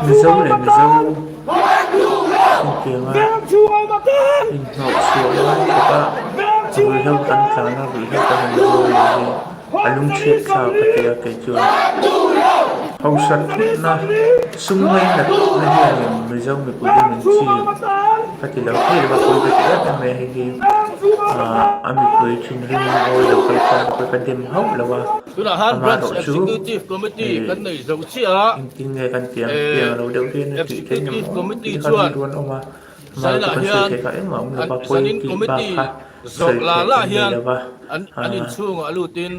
Mizo leh Mizo intianga inhnawhchhuah lai khawpa ruihhlo kan tlan a ruihhlo kan han zo leh hi a lungchhiat thlak ka ti a kei chuan hausa thutna sum ngainat na hianin Mizo mipuite min chim ka ti lo thei lo a pawi ka ti em em mai a hei hi ahh a mipui thinrim ngawi lo kal khan ka dem hauh lo a. Tunah han Ama Branch erawh chu Executive Committee ih kan nei zo chiah a, engtin nge kan tih ang tih ang lo deuh hian a tih theih Executive emaw Committee tih kha chuan rilru an awm a, ama erawh chu zaninah kan sawi hian theih kha engmah a awm lo an va, pawi zanin tih bak committee kha zawh sawi la theih la kan nei hian lo va, an an ah inchhungah lutin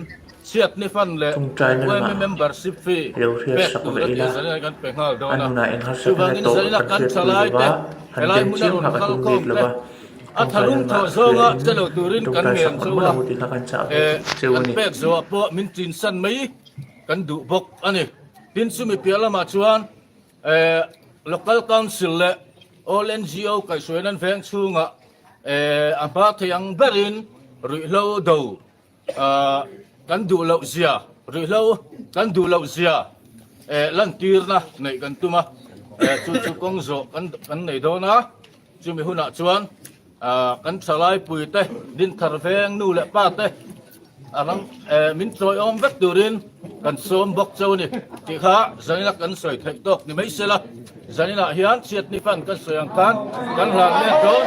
chhiatni fund leh tawngtaina yma lamah membership fee lo hriat pek sak tur ve a ila, tih zaninah kan pe nghal a dawn a. nunah eng harsatna Chuvangin tawh zaninah kan kan hriatpui thalai lo te va, han helai dem hmuna chiam rawn kha ka kal tum bik khawm lo te va. A thalung thawh zawnga che lo turin kan ngen chu a, kan pek zawhah pawh min chinsan mai kan duh bawk a ni. Tin, chumi piah lamah chuan Local Council leh All NGO kaihhruaina an veng chhungah a hma thei ang berin ruihhlo do kan duh loh zia, ruihhlo kan duh loh zia lantirna neih kan tum a, chu chu kawng zawh kan nei dawn a. Chumi hunah chuan kan thalaipui te, Dinthar veng nu leh pa te a ram min chawiawm vek turin kan sawm bawk cheu a ni tih kha zaninah kan sawi theih tawk ni mai sela, zaninah hian chhiatni fan kan sawi ang khan kan hlan let dawn.